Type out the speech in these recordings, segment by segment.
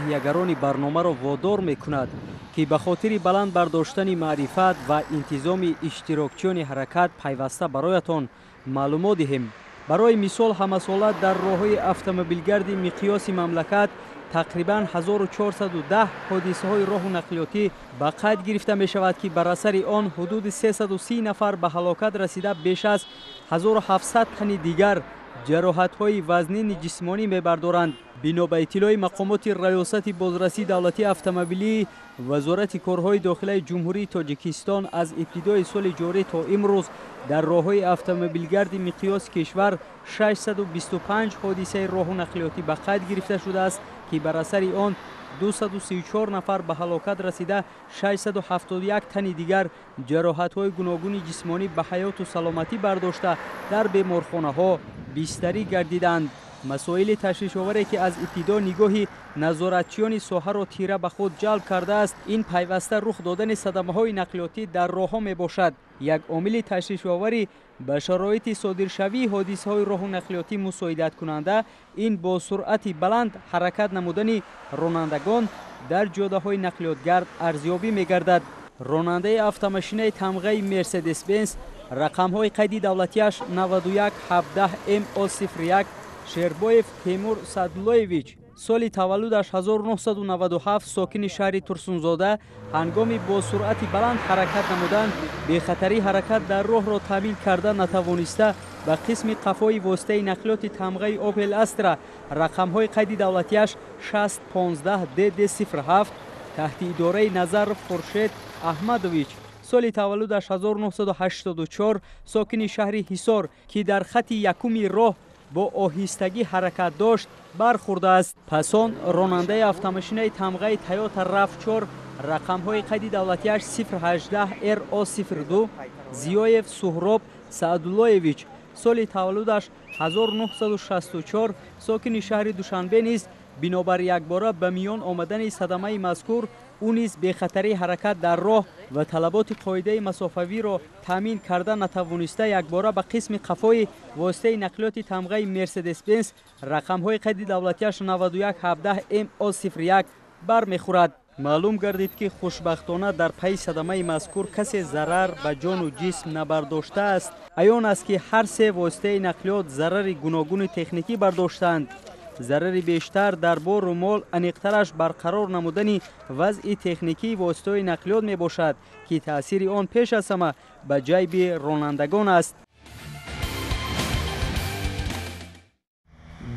таҳиягарони барномаро водор мекунад, ки ба хотири баланд бардоштани маърифат ва интизоми иштирокчиёни ҳаракат пайваста бароятон маълумот диҳем. Барои мисол, ҳамасола дар роҳҳои автомобилгарди миқёси мамлакат тақрибан 1410 ҳодисаҳои роҳу нақлиётӣ ба қайд гирифта мешавад, ки бар асари он ҳудуди 330 нафар ба ҳалокат расида, беш аз 1700 тани дигар ҷароҳатҳои вазнини ҷисмонӣ мебардоранд. Бино ба иттилои мақомоти Раёсати бозрасии давлатии автомобилии Вазорати корҳои дохилаи Ҷумҳурии Тоҷикистон, аз ибтидои соли ҷорӣ то имрӯз дар роҳҳои автомобилгарди миқёси кишвар 625 ҳодисаи роҳу нақлиётӣ ба қайд гирифта шудааст, ки бар асари он 234 нафар ба ҳалокат расида, 671 тани дигар ҷароҳатҳои гуногуни ҷисмонӣ ба ҳаёту саломатӣ бардошта, дар беморхонаҳо бистарӣ гардиданд. Масоили ташвишоваре, ки аз ибтидо нигоҳи назоратчиёни соҳаро тира ба худ ҷалб кардааст, ин пайваста рух додани садамаҳои нақлиётӣ дар роҳҳо мебошад. Як омили ташвишовари ба шароити содиршавии ҳодисаҳои роҳу нақлиётӣ мусоидаткунанда ин бо суръати баланд ҳаракат намудани ронандагон дар ҷодаҳои нақлиётгард арзёбӣ мегардад. Ронандаи автомошинаи тамғаи Мерседес Бенс, рақамҳои қайди давлатиаш 91 17 МО 01, Шербоев Темур Садуллоевич, соли таваллудаш 1997, сокини шаҳри Турсунзода, ҳангоми бо суръати баланд ҳаракат намудан, бехатарии ҳаракат дар роҳро таъмин карда натавониста, ба қисми қафои воситаи нақлиёти тамғаи Опел Астра, рақамҳои қайди давлатиаш 615 ДД 07, таҳти идораи Назаров Хуршед Аҳмадович, соли таваллудаш 1984, сокини шаҳри Ҳисор, ки дар хати якуми роҳ бо оҳистагӣ ҳаракат дошт, бархӯрдааст. Пас он ронандаи автомошинаи тамғаи Тойота RAV4, рақамҳои қайди давлатиаш 018 РО 02, Зиёев Суҳроб Саъдуллоевич, соли таваллудаш 1964, сокини шаҳри Душанбе низ бинобар якбора ба миён омадани садамаи мазкур, ӯ низ бехатарии ҳаракат дар роҳ ва талаботи қоидаи масофавиро таъмин карда натавониста, якбора ба қисми қафои воситаи нақлиёти тамғаи Мерседес Бенс, рақамҳои қайди давлатиаш 91 17 МО 01 бармехӯрад. Маълум гардид, ки хушбахтона дар пайи садамаи мазкур касе зарар ба ҷону ҷисм набардоштааст. Аён аст, ки ҳар се воситаи нақлиёт зарари гуногуни техникӣ бардоштаанд. Зарари бештар дар бору мол, аниқтараш барқарор намудани вазъи техникии воситаҳои нақлиёт мебошад, ки таъсири он пеш аз ҳама ба ҷайби ронандагон аст.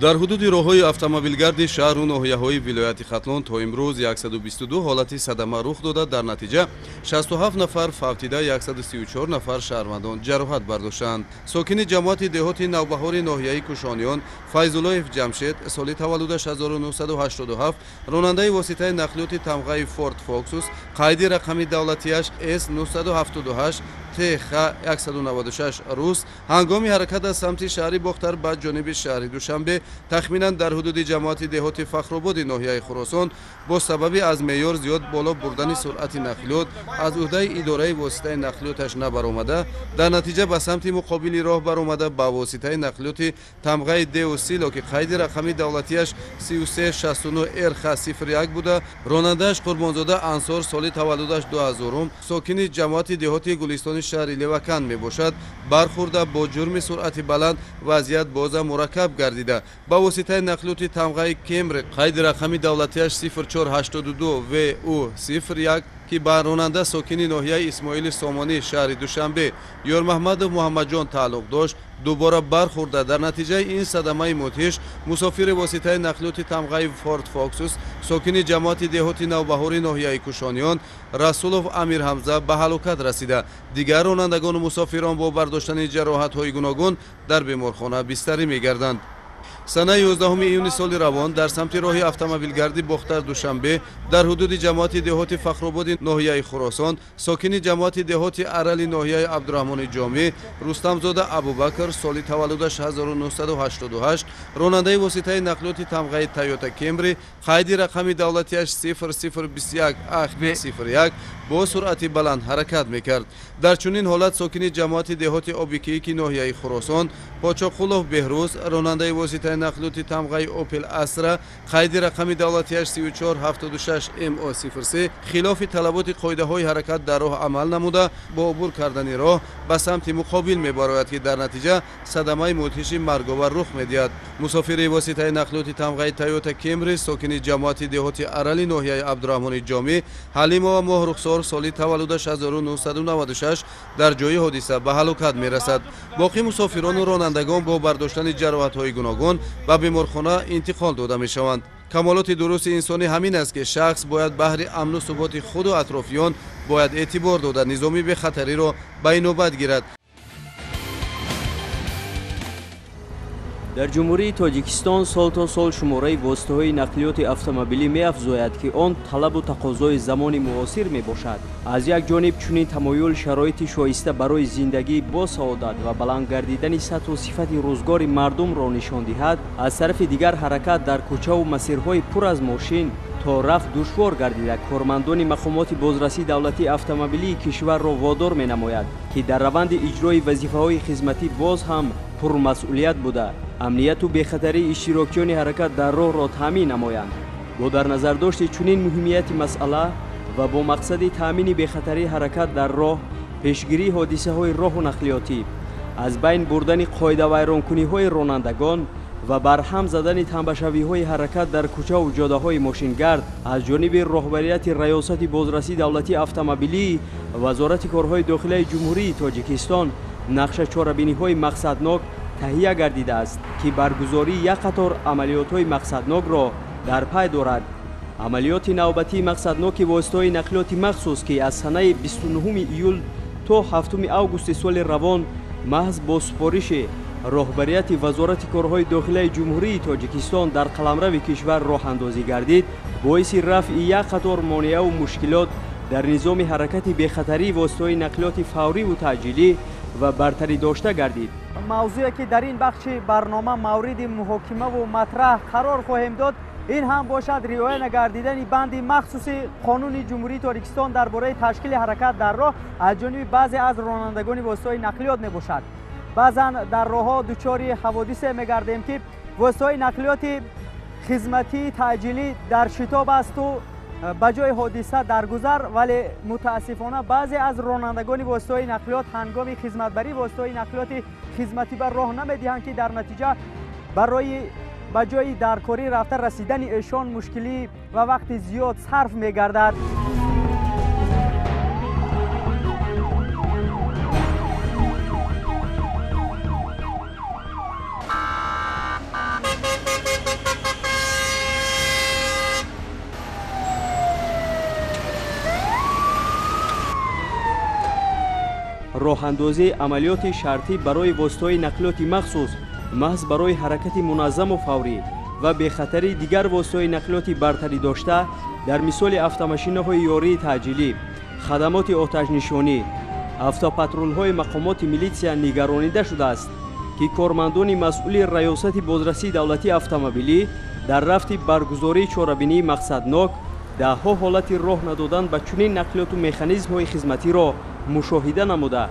Дар ҳудуди роҳҳои автомобилгарди шаҳру ноҳияҳои вилояти Хатлон то имрӯз 122 ҳолати садама рух дода, дар натиҷа 67 нафар фавтида, 134 нафар шаҳрвандон ҷароҳат бардоштанд. Сокини ҷамоати деҳоти Навбаҳори ноҳияи Кушониён Файзуллоев Ҷамшед, соли таваллудаш 1987, ронандаи воситаи нақлиёти тамғаи Форд Фоксус, қайди рақами давлатиаш С 978 ТХ 196 рус, ҳангоми ҳаракат аз самти шаҳри Бохтар ба ҷониби шаҳри Душанбе, тахминан дар ҳудуди ҷамоати деҳоти Фахрободи ноҳияи Хуросон, бо сабаби аз меъёр зиёд боло бурдани суръати нақлиёт аз ӯҳдаи идораи воситаи нақлиёташ набаромада, дар натиҷа ба самти муқобили роҳ баромада, ба воситаи нақлиёти тамғаи Деу Сило, ки қайди рақами давлатиаш 3369 РХ 01 буда, ронандааш Қурбонзода Ансор, соли таваллудаш 2000, сокини ҷамоати деҳоти Гулистони шаҳри Левакан мебошад, бархӯрда, бо ҷурми суръати баланд вазъият бозам мураккаб гардида, ба воситаи нақлиёти тамғаи Кемри, қайди рақами давлатиаш 0482 ВУ 01, ки ба ронанда сокини ноҳияи Исмоили Сомонӣ шаҳри Душанбе Ёрмаҳмадов Муҳаммадҷон тааллуқ дошт, дубора бархӯрда, дар натиҷаи ин садамаи мудҳиш мусофири воситаи нақлиёти тамғаи Форд Фоксус, сокини ҷамоати деҳоти Навбаҳори ноҳияи Кушониён Расулов Амирҳамза ба ҳалокат расида, дигар ронандагону мусофирон бо бардоштани ҷароҳатҳои гуногун дар беморхона бистарӣ мегарданд. Санаи 11 июни соли равон дар самти роҳи автомобилгарди Бохтар Душанбе дар ҳудуди ҷамоати деҳоти Фахрободи ноҳияи Хуросон сокини ҷамоати деҳоти Арали ноҳияи Абдураҳмони Ҷомӣ Рустамзода Абубакр, соли таваллудаш 1988, ронандаи воситаи нақлиёти тамғаи Тойота Кемри, қайди рақами давлатиаш 0021 АХ 01, бо суръати баланд ҳаракат мекард. Дар чунин ҳолат сокини ҷамоати деҳоти Обикиики ноҳияи Хуросон Почоқулов Беҳрӯз, ронандаи воситаи нақлиёти тамғаи Опел Астра қайди рақами давлатиаш 3476 МО 03 хилофи талаботи қоидаҳои ҳаракат дар роҳ амал намуда, бо убур кардани роҳ ба самти муқобил мебарояд, ки дар натиҷа садамаи мудҳиши марговар рух медиҳад. Мусофири воситаи нақлиёти тамғаи Тойота Кемри, сокини ҷамоати деҳоти Арали ноҳияи Абдураҳмони Ҷомӣ Ҳалимова Моҳрухсор, соли таваллудаш 1996, дар ҷои ҳодиса ба ҳалокат мерасад. Боқӣ мусофирону ронандагон бо бардоштани ҷароҳатҳои гуногун ба беморхона интиқол дода мешаванд. Камолоти дурусти инсонӣ ҳамин аст, ки шахс бояд баҳри амну суботи худу атрофиён бояд эътибор дода, низоми бехатариро ба инобат гирад. Дар Ҷумҳурии Тоҷикистон сол то сол шумораи воситаҳои нақлиёти автомобилӣ меафзояд, ки он талабу тақозои замони муосир мебошад. Аз як ҷониб чунин тамоюл шароити шоиста барои зиндагӣ бо саодат ва баланд гардидани сатҳу сифати рӯзгори мардумро нишон диҳад, аз тарафи дигар ҳаракат дар кӯчаву масирҳои пур аз мошин то рафт душвор гардида, кормандони мақомоти бозрасии давлатии автомобилии кишварро водор менамояд, ки дар раванди иҷрои вазифаҳои хизматӣ боз ҳам пурмасъулият буда, амнияту бехатарии иштирокчиёни ҳаракат дар роҳро таъмин намоянд. Бо дар назардошти чунин муҳимияти масъала ва бо мақсади таъмини бехатарии ҳаракат дар роҳ, пешгирии ҳодисаҳои роҳу нақлиётӣ, аз байн бурдани қоидавайронкуниҳои ронандагон ва барҳам задани танбашавиҳои ҳаракат дар кӯчаву ҷодаҳои мошингард аз ҷониби роҳбарияти Раёсати бозрасии давлатии автомобилии Вазорати корҳои дохилаи Ҷумҳурии Тоҷикистон нақша чорабиниҳои мақсаднок таҳия гардидааст, ки баргузории як қатор амалиётҳои мақсаднокро дар пай дорад. Амалиёти навбатии мақсадноки воситаҳои нақлиёти махсус, ки аз санаи 29 июл то 7 августи соли равон маҳз бо супориши роҳбарияти Вазорати корҳои дохилаи Ҷумҳурии Тоҷикистон дар қаламрави кишвар роҳандозӣ гардид, боиси рафъи як қатор монеаву мушкилот дар низоми ҳаракати бехатарии воситаҳои нақлиёти фавриву таъҷилӣ ва бартарӣ дошта гардид. Мавзӯе ки дар ин бахши барнома мавриди муҳокимаву матраҳ қарор хоҳем дод, ин ҳам бошад риоя нагардидани банди махсуси қонуни Ҷумҳурии Тоҷикистон дар бораи ташкили ҳаракат дар роҳ аз ҷониби баъзе аз ронандагони воситаҳои нақлиёт мебошад. Баъзан дар роҳҳо дучори ҳаводисе мегардем, ки воситаҳои нақлиёти хизматии таъҷилӣ дар шитоб асту ба ҷои ҳодиса даргузар, вале мутаассифона баъзе аз ронандагони воситаҳои нақлиёт ҳангоми хизматбарии воситаҳои нақлиёти хизматӣ ба роҳ намедиҳанд, ки дар натиҷа барои ба ҷои даркорӣ рафта расидани эшон мушкилӣ ва вақти зиёд сарф мегардад. Роҳандозии амалиёти шартӣ барои воситаҳои нақлиёти махсус маҳз барои ҳаракати муназзаму фаврӣ ва бехатарии дигар воситаҳои нақлиёти бартарӣ дошта дар мисоли автомашинаҳои ёрии таъҷилӣ, хадамоти оташнишонӣ, автопатрулҳои мақомоти милитсия нигаронида шудааст, ки кормандони масъули Раёсати бозрасии давлатии автомобилӣ дар рафти баргузории чорабинии мақсаднок даҳҳо ҳолати роҳ надодан ба чунин нақлиёту механизмҳои хизматиро мушоҳида намуда,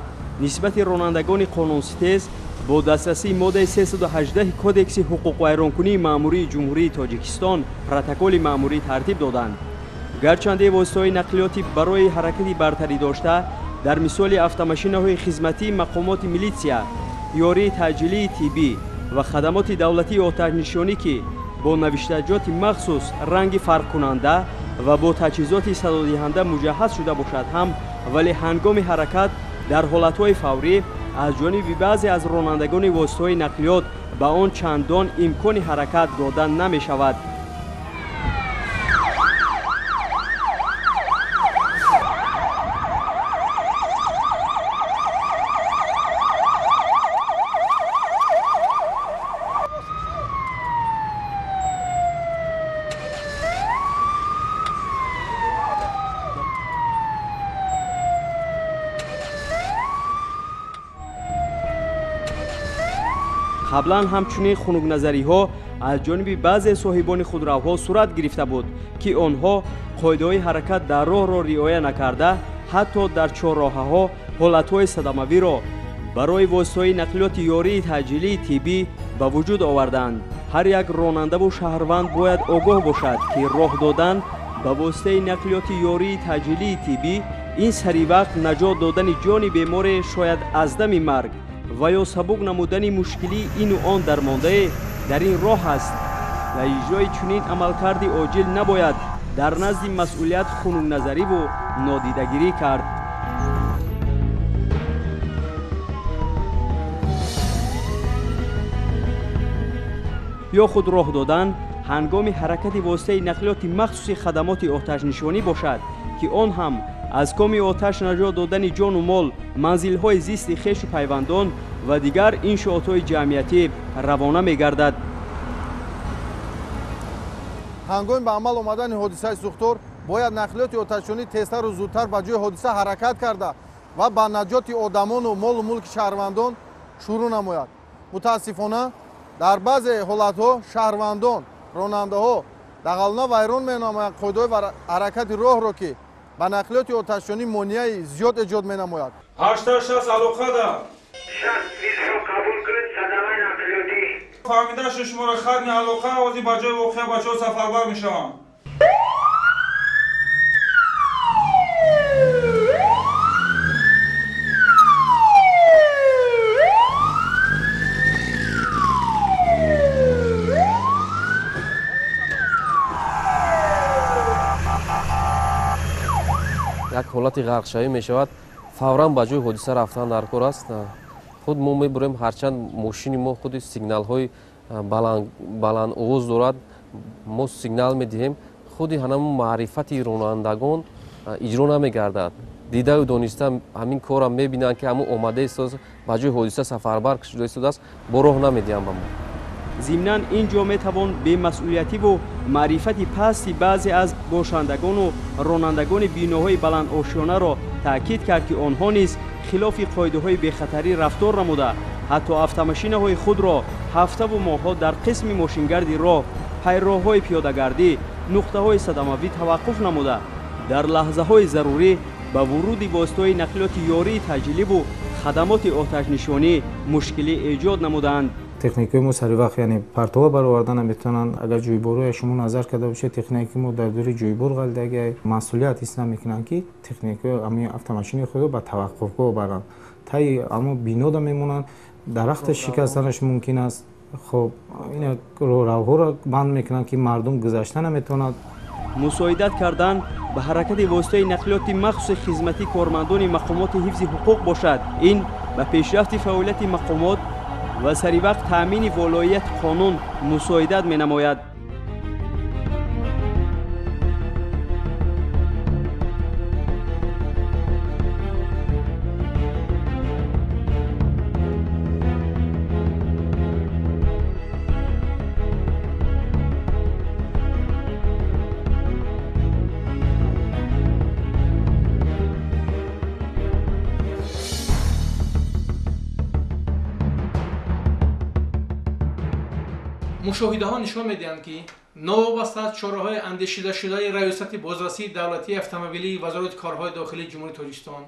нисбати ронандагони қонунситез бо дастрасии моддаи 318 Кодекси ҳуқуқвайронкунии маъмурии Ҷумҳурии Тоҷикистон протоколи маъмурӣ тартиб доданд. Гарчанде воситаҳои нақлиёти барои ҳаракати бартарӣ дошта дар мисоли автомашинаҳои хизматии мақомоти милитсия, ёрии таъҷилии тиббӣ ва хадамоти давлатии оташнишонӣ, ки бо навиштаҷоти махсус ранги фарқкунанда ва бо таҷҳизоти садодиҳанда муҷаҳҳаз шуда бошад ҳам, вале ҳангоми ҳаракат дар ҳолатҳои фаврӣ аз ҷониби баъзе аз ронандагони воситаҳои нақлиёт ба он чандон имкони ҳаракат дода намешавад. Қаблан ҳамчунин хунукназариҳо аз ҷониби баъзе соҳибони худравҳо сурат гирифта буд, ки онҳо қоидаҳои ҳаракат дар роҳро риоя накарда, ҳатто дар чорроҳаҳо ҳолатҳои садамавиро барои воситаҳои нақлиёти ёрии таъҷилии тиббӣ ба вуҷуд оварданд. Ҳар як ронандаву шаҳрванд бояд огоҳ бошад, ки роҳ додан ба воситаи нақлиёти ёрии таъҷилии тиббӣ ин саривақт наҷот додани ҷони беморе шояд аз дами марг ва ё сабук намудани мушкилии ину он дармондае дар ин роҳ аст. Дар иҷрои чунин амалкарди оҷил набояд дар назди масъулият хунукназариву нодидагирӣ кард. Ё худ роҳ додан ҳангоми ҳаракати воситаи нақлиёти махсуси хадамоти оташнишонӣ бошад, ки он ҳам аз коми оташ наҷот додани ҷону мол, манзилҳои зисти хешу пайвандон ва дигар иншоотҳои ҷамъиятӣ равона мегардад. Ҳангоми ба амал омадани ҳодисаи сӯхтор бояд нақлиёти оташнишонӣ тезтару зудтар ба ҷои ҳодиса ҳаракат карда ва ба наҷоти одамону молу мулки шаҳрвандон шурӯъ намояд. Мутаассифона, дар баъзе ҳолатҳо шаҳрвандон, ронандаҳо дағалона вайрон менамоянд қоидаҳои ҳаракати роҳро, ки ба нақлиёти оташнишонӣ монеаи зиёд эҷод менамояд. 86 алоқада. 60 қабул кунед, садамаи нақлиётӣ. Фаҳмида шуд шуморо хатми алоқа, ози ба ҷои воқеа бачаҳо сафарбар мешаванд. Як ҳолати ғарқшавӣ мешавад, фавран ба ҷои ҳодиса рафтан дар кор аст. Худ мо мебурем, ҳарчанд мошини мо худи сигналҳои баландовоз дорад, мо сигнал медиҳем, худи ҳанамун маърифати ронандагон иҷро намегардад. Дидаю дониста ҳамин корам мебинанд, ки ҳамун омада истодааст, ба ҷои ҳодиса сафарбар шуда истодааст, бо роҳ намедиҳанд ба мо. Зимнан ин ҷо метавон бемасъулиятиву маърифати пасти баъзе аз бошандагону ронандагони биноҳои баландошёнаро таъкид кард, ки онҳо низ хилофи қоидаҳои бехатарӣ рафтор намуда, ҳатто автомошинаҳои худро ҳафтаву моҳҳо дар қисми мошингарди роҳ, пайроҳҳои пиёдагардӣ, нуқтаҳои садамавӣ таваққуф намуда, дар лаҳзаҳои зарурӣ ба вуруди воситаҳои нақлиёти ёрии таъҷиливу хадамоти оташнишонӣ мушкилӣ эҷод намуданд. Техникаи мо сари вақт, яъне партова бароварда наметавонанд. Агар ҷӯйборҳоя шумо назар карда бошед, техникаи мо дар дури ҷӯйбор ғалидаги масъулият ҳис намекунанд, ки техникаи ҳамин автомошини худро ба таваққуфгоҳ баранд. Таи ҳамо бинода мемонанд, дарахта шикастанаш мумкин аст. Хоб, ина роҳравҳоро банд мекунанд, ки мардум гузашта наметавонад. Мусоидат кардан ба ҳаракати воситаи нақлиёти махсуси хизматӣ кормандони мақомоти ҳифзи ҳуқуқ бошад, ин ба пешрафти фаъолияти мақомот ва саривақт таъмини волоияти қонун мусоидат менамояд. Мушоҳидаҳо нишон медиҳанд, ки новобаста аз чораҳои андешидашудаи Раёсати бозрасии давлатии автомобилии Вазорати корҳои дохилии Ҷумҳурии Тоҷикистон,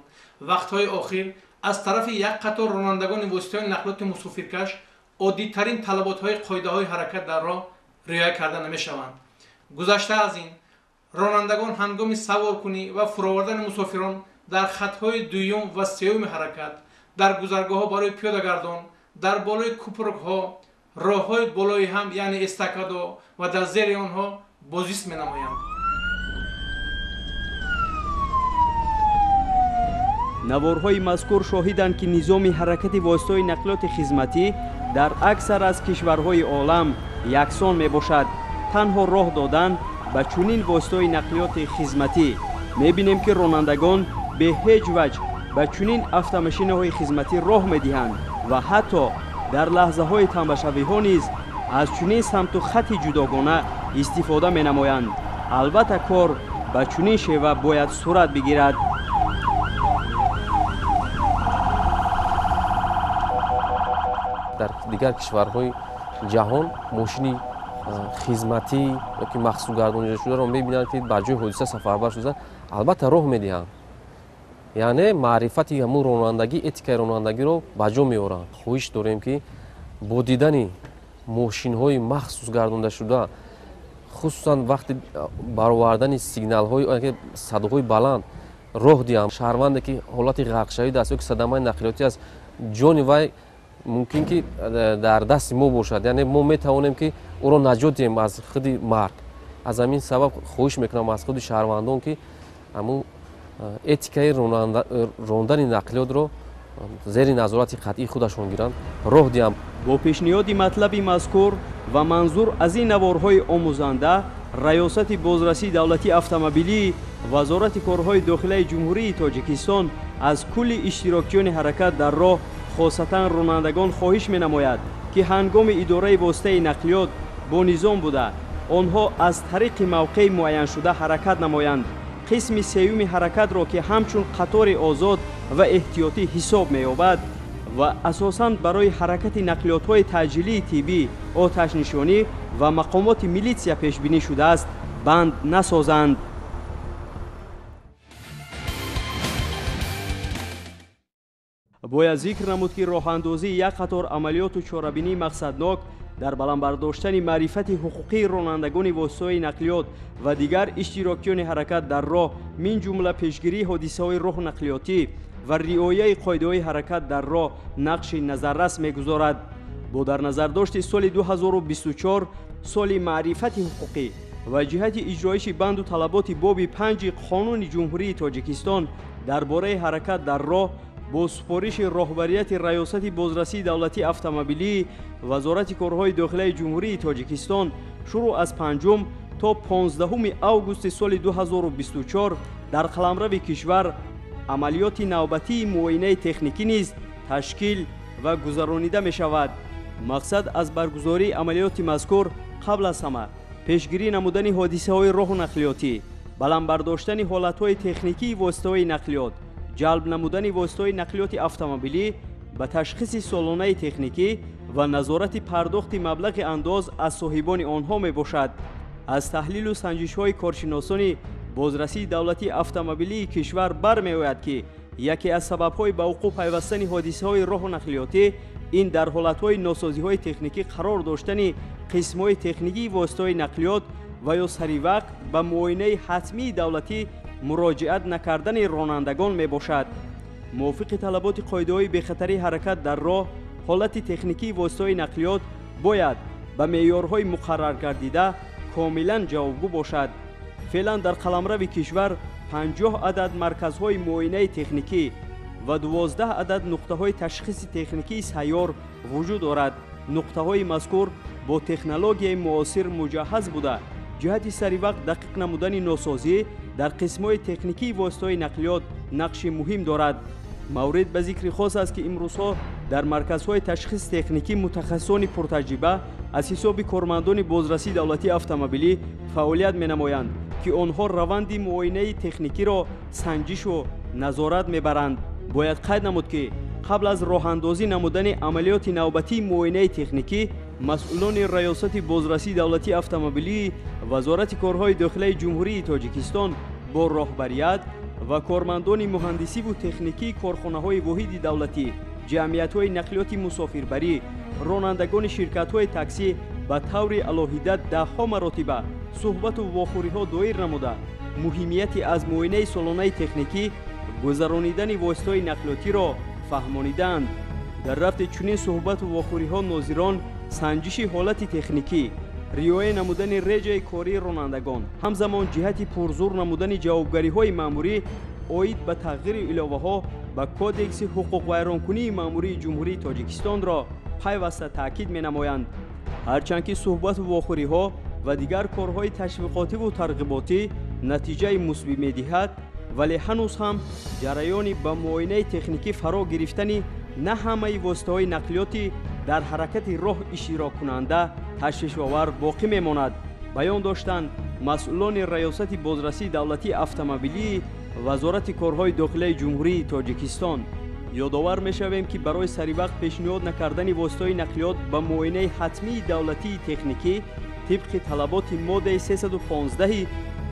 вақтҳои охир аз тарафи як қатор ронандагони воситаҳои нақлиёти мусофиркаш оддитарин талаботҳои қоидаҳои ҳаракат дар роҳ риоя карда намешаванд. Гузашта аз ин, ронандагон ҳангоми саворкунӣ ва фуровардани мусофирон дар хатҳои дуюм ва сеюми ҳаракат, дар гузаргоҳҳо барои пиёдагардон, дар болои купрукҳо, роҳҳои болои ҳам, яъне эстакадо, ва дар зери онҳо бозист менамоянд. Наворҳои мазкур шоҳиданд, ки низоми ҳаракати воситаҳои нақлиёти хизматӣ дар аксар аз кишварҳои олам яксон мебошад. Танҳо роҳ додан ба чунин воситаҳои нақлиёти хизматӣ мебинем, ки ронандагон бе ҳеҷ ваҷҳ ба чунин автомошинаҳои хизматӣ роҳ медиҳанд ва ҳатто дар лаҳзаҳои тамбашавиҳо низ аз чунин самту хати ҷудогона истифода менамоянд. Албатта, кор ба чунин шева бояд сурат бигирад. Дар дигар кишварҳои ҷаҳон мошини хизматӣ ёки махсус гардонидашударо мебинанд, ки ба ҷои ҳодиса сафарбар шуда, албатта роҳ медиҳанд. Яъне маърифати ҳамун ронандагӣ, этикаи ронандагиро ба ҷо меоранд. Хоҳиш дорем, ки бо дидани мошинҳои махсус гардондашуда, хусусан вақти баровардани сигналҳои садоҳои баланд, роҳ диҳанд. Шаҳрванде ки ҳолати ғарқшавӣ аст ёки садамаи нақлиётӣ аст, ҷони вай мумкин ки дар дасти мо бошад, яъне мо метавонем ки ӯро наҷот диҳем аз худи марг. Аз ҳамин сабаб хоҳиш мекунам аз худи шаҳрвандон, ки ҳамун этикаи рондани нақлиётро зери назорати қатъии худашон гиранд, роҳ диҳанд. Бо пешниҳоди матлаби мазкур ва манзур аз ин наворҳои омӯзанда, Раёсати бозрасии давлатии автомобилии Вазорати корҳои дохилаи Ҷумҳурии Тоҷикистон аз кулли иштирокчиёни ҳаракат дар роҳ, хосатан ронандагон, хоҳиш менамояд, ки ҳангоми идораи воситаи нақлиёт бо низом буда, онҳо аз тариқи мавқеи муайяншуда ҳаракат намоянд. Қисми сеюми ҳаракатро, ки ҳамчун қатори озод ва эҳтиётӣ ҳисоб меёбад ва асосан барои ҳаракати нақлиётҳои таъҷилии тиббӣ, оташнишонӣ ва мақомоти милитсия пешбинӣ шудааст, банд насозанд. Бояд зикр намуд, ки роҳандозии як қатор амалиёту чорабинии мақсаднок дар баланд бардоштани маърифати ҳуқуқии ронандагони воситаҳои нақлиёт ва дигар иштирокчиёни ҳаракат дар роҳ, мин ҷумла пешгирии ҳодисаҳои роҳу нақлиётӣ ва риояи қоидаҳои ҳаракат дар роҳ нақши назаррас мегузорад. Бо дар назардошти соли 2024 соли маърифати ҳуқуқӣ ва ҷиҳати иҷроиши банду талаботи боби 5 Қонуни Ҷумҳурии Тоҷикистон дар бораи ҳаракат дар роҳ, бо супориши роҳбарияти Раёсати бозрасии давлатии автомобилии Вазорати корҳои дохилаи Ҷумҳурии Тоҷикистон шурӯъ аз 5 то 15 августи соли 2024 дар қаламрави кишвар амалиёти навбатии муоинаи техникӣ низ ташкил ва гузаронида мешавад. Мақсад аз баргузории амалиёти мазкур қабл аз ҳама пешгирӣ намудани ҳодисаҳои роҳу нақлиётӣ, баланд бардоштани ҳолатҳои техникии воситаҳои нақлиёт, ҷалб намудани воситаҳои нақлиёти автомобилӣ ба ташхиси солонаи техникӣ ва назорати пардохти маблағи андоз аз соҳибони онҳо мебошад. Аз таҳлилу санҷишҳои коршиносони бозрасии давлатии автомобилии кишвар бармеояд, ки яке аз сабабҳои ба вуқӯъ пайвастани ҳодисаҳои роҳу нақлиётӣ ин дар ҳолатҳои носозиҳои техникӣ қарор доштани қисмҳои техникии воситаҳои нақлиёт ва ё саривақт ба муоинаи ҳатмии давлатӣ муроҷиат накардани ронандагон мебошад. Мувофиқи талаботи қоидаҳои бехатарии ҳаракат дар роҳ, ҳолати техникии воситаҳои нақлиёт бояд ба меъёрҳои муқарраргардида комилан ҷавобгӯ бошад. Феълан дар қаламрави кишвар 50 адад марказҳои муоинаи техникӣ ва 12 адад нуқтаҳои ташхиси техникии сайёр вуҷуд дорад. Нуқтаҳои мазкур бо технологияи муосир муҷаҳҳаз буда, ҷиҳати саривақт дақиқ намудани носозӣ дар қисмҳои техникии воситаҳои нақлиёт нақши муҳим дорад. Маврид ба зикри хос аст, ки имрӯзҳо дар марказҳои ташхиси техникӣ мутахассисони пуртаҷриба аз ҳисоби кормандони бозрасии давлатии автомобилӣ фаъолият менамоянд, ки онҳо раванди муоинаи техникиро санҷишу назорат мебаранд. Бояд қайд намуд, ки қабл аз роҳандозӣ намудани амалиёти навбатии муоинаи техникӣ, масъулони Раёсати бозрасии давлатии автомобилии Вазорати корҳои дохилаи Ҷумҳурии Тоҷикистон бо роҳбарият ва кормандони муҳандисиву техникии корхонаҳои воҳиди давлатӣ, ҷамъиятҳои нақлиёти мусофирбарӣ, ронандагони ширкатҳои таксӣ ба таври алоҳида даҳҳо маротиба суҳбату вохӯриҳо доир намуда, муҳимияти аз муоинаи солонаи техникӣ гузаронидани воситаҳои нақлиётиро фаҳмонидаанд. Дар рафти чунин суҳбату вохӯриҳо нозирон санҷиши ҳолати техникӣ, риоя намудани реҷаи кории ронандагон, ҳамзамон ҷиҳати пурзур намудани ҷавобгариҳои маъмурӣ оид ба тағйири иловаҳо ба Кодекси ҳуқуқвайронкунии маъмурии Ҷумҳурии Тоҷикистонро пайваста таъкид менамоянд. Ҳарчанд ки суҳбату вохӯриҳо ва дигар корҳои ташвиқотиву тарғиботӣ натиҷаи мусбӣ медиҳад, вале ҳанӯз ҳам ҷараёни ба муоинаи техникӣ фаро гирифтани на ҳамаи воситаҳои нақлиёти дар ҳаракати роҳ иштироккунанда ташвишовар боқӣ мемонад. Баён доштанд масъулони Раёсати бозрасии давлатии автомобилии Вазорати корҳои дохилаи Ҷумҳурии Тоҷикистон. Ёдовар мешавем, ки барои саривақт пешниҳод накардани воситаҳои нақлиёт ба муоинаи ҳатмии давлатии техникӣ Тибқи талаботи моддаи 315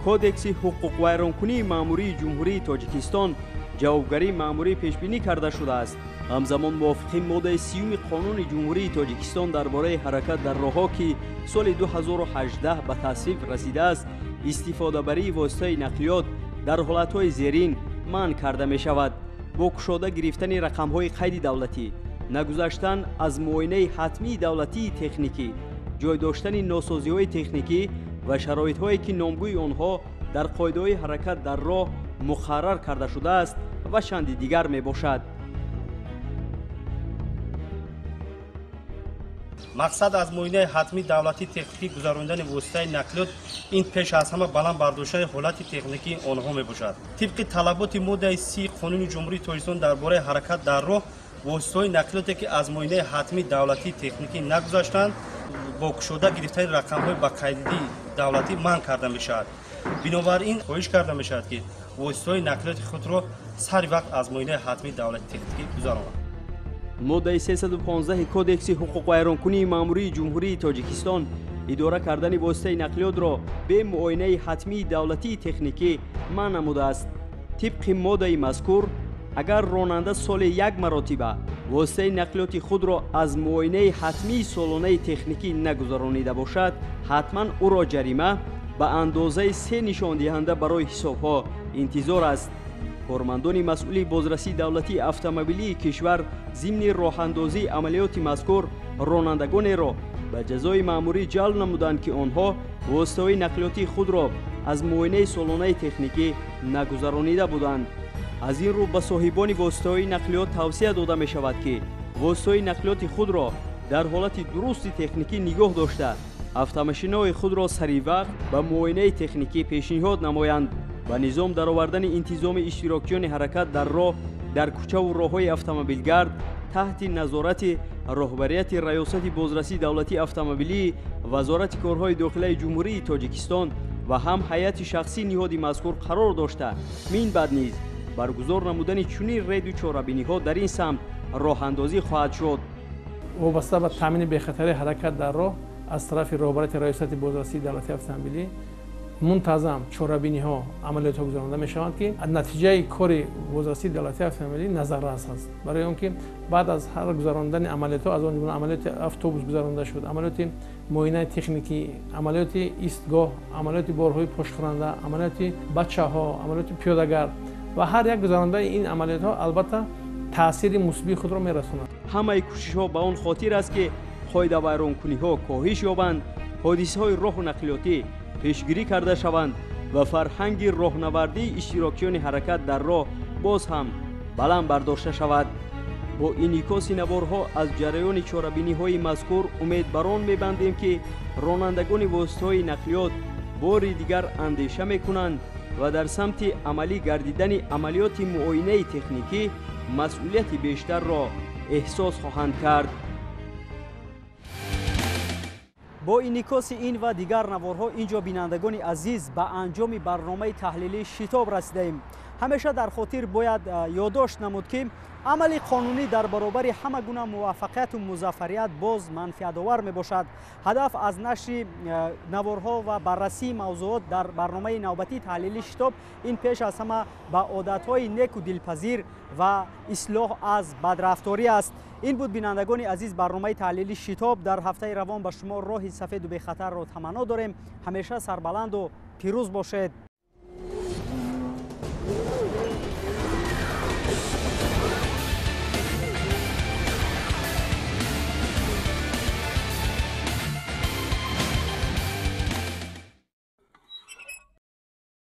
Кодекси ҳуқуқвайронкунии маъмурии Ҷумҳурии Тоҷикистон ҷавобгарии маъмурӣ пешбинӣ карда шудааст. Ҳамзамон мувофиқи моддаи 30 Қонуни Ҷумҳурии Тоҷикистон дар бораи ҳаракат дар роҳҳо, ки соли 2018 ба тасвиб расидааст, истифодабарии воситаи нақлиёт дар ҳолатҳои зерин манъ карда мешавад: бо кушода гирифтани рақамҳои қайди давлатӣ, нагузаштан аз муоинаи ҳатмии давлатии техникӣ, ҷой доштани носозиҳои техникӣ ва шароитҳое, ки номгӯи онҳо дар қоидаҳои ҳаракат дар роҳ муқаррар карда шудааст ва чанди дигар мебошад. Мақсад аз муоинаи ҳатмии давлатии техникӣ гузарондани воситаи нақлиёт ин пеш аз ҳама баланд бардоштани ҳолати техникии онҳо мебошад. Тибқи талаботи моддаи 30 Қонуни Ҷумҳурии Тоҷикистон дар бораи ҳаракат дар роҳ, воситаҳои нақлиёте, ки аз муоинаи ҳатмии давлатии техникӣ нагузаштанд, бо кушода гирифтани рақамҳои ба қайдидии давлатӣ манъ карда мешавад. Бинобар ин хоҳиш карда мешавад, ки воситаҳои нақлиёти худро сари вақт аз муоинаи ҳатмии давлатии техникӣ гузаронанд. Моддаи 315 Кодекси ҳуқуқвайронкунии маъмурии Ҷумҳурии Тоҷикистон идора кардани воситаи нақлиётро бе муоинаи ҳатмии давлатии техникӣ манъ намудааст. Тибқи моддаи мазкур, агар ронанда соли як маротиба воситаи нақлиёти худро аз муоинаи ҳатмии солонаи техникӣ нагузаронида бошад, ҳатман ӯро ҷарима ба андозаи 3 нишондиҳанда барои ҳисобҳо интизор аст. Кормандони масъули бозрасии давлатии автомобилии кишвар зимни роҳандозии амалиёти мазкур ронандагонеро ба ҷазои маъмурӣ ҷалб намуданд, ки онҳо воситаҳои нақлиётии худро аз муоинаи солонаи техникӣ нагузаронида буданд. Аз ин рӯ ба соҳибони воситаҳои нақлиёт тавсия дода мешавад, ки воситаҳои нақлиёти худро дар ҳолати дурусти техникӣ нигоҳ дошта, автомашинаҳои худро сари вақт ба муоинаи техникӣ пешниҳод намоянд. Ба низом даровардани интизоми иштирокчиёни ҳаракат дар роҳ дар кӯчаву роҳҳои автомобилгард таҳти назорати роҳбарияти Раёсати бозрасии давлатии автомобилии Вазорати корҳои дохилаи Ҷумҳурии Тоҷикистон ва ҳам ҳайати шахсии ниҳоди мазкур қарор дошта, минбаъд низ баргузор намудани чунин рейду чорабиниҳо дар ин самт роҳандозӣ хоҳад шуд. Вобаста ба таъмини бехатарии ҳаракат дар роҳ аз тарафи роҳбарияти Раёсати бозрасии давлатии автомобилӣ мунтазам чорабиниҳо, амалиётҳо гузаронда мешаванд, ки натиҷаи кори бозрасии давлатии автомобилӣ назаррас аст. Барои он ки баъд аз ҳар гузарондани амалиётҳо, аз он ҷумла амалиёти автобус гузаронда шуд, амалиёти муоинаи техникӣ, амалиёти истгоҳ, амалиёти борҳои пошхӯранда, амалиёти бачаҳо, амалиёти пиёдагард ва ҳар як гузарондани ин амалиётҳо албатта таъсири мусбии худро мерасонад. Ҳамаи кӯшишҳо ба он хотир аст, ки қоидавайронкуниҳо коҳиш ёбанд, ҳодисаҳои роҳу нақлиётӣ пешгирӣ карда шаванд ва фарҳанги роҳнавардии иштирокчиёни ҳаракат дар роҳ боз ҳам баланд бардошта шавад. Бо инъикоси наворҳо аз ҷараёни чорабиниҳои мазкур умедбарон мебандем, ки ронандагони воситаҳои нақлиёт бори дигар андеша мекунанд ва дар самти амалӣ гардидани амалиёти муоинаи техникӣ масъулияти бештарро эҳсос хоҳанд кард. Бо инъикоси ин ва дигар наворҳо ин ҷо, бинандагони азиз, ба анҷоми барномаи таҳлилӣ шитоб расидаем. Ҳамеша дар хотир бояд ёддошт намуд, ки амали қонунӣ дар баробари ҳама гуна муваффақияту музаффарият боз манфиатовар мебошад. Ҳадаф аз нашри наворҳо ва баррасии мавзуот дар барномаи навбатии таҳлили шитоб ин пеш аз ҳама ба одатҳои неку дилпазир ва ислоҳ аз бадрафторӣ аст. Ин буд, бинандагони азиз, барномаи таҳлили шитоб. Дар ҳафтаи равон ба шумо роҳи сафеду бехатарро таманно дорем. Ҳамеша сарбаланду пирӯз бошед.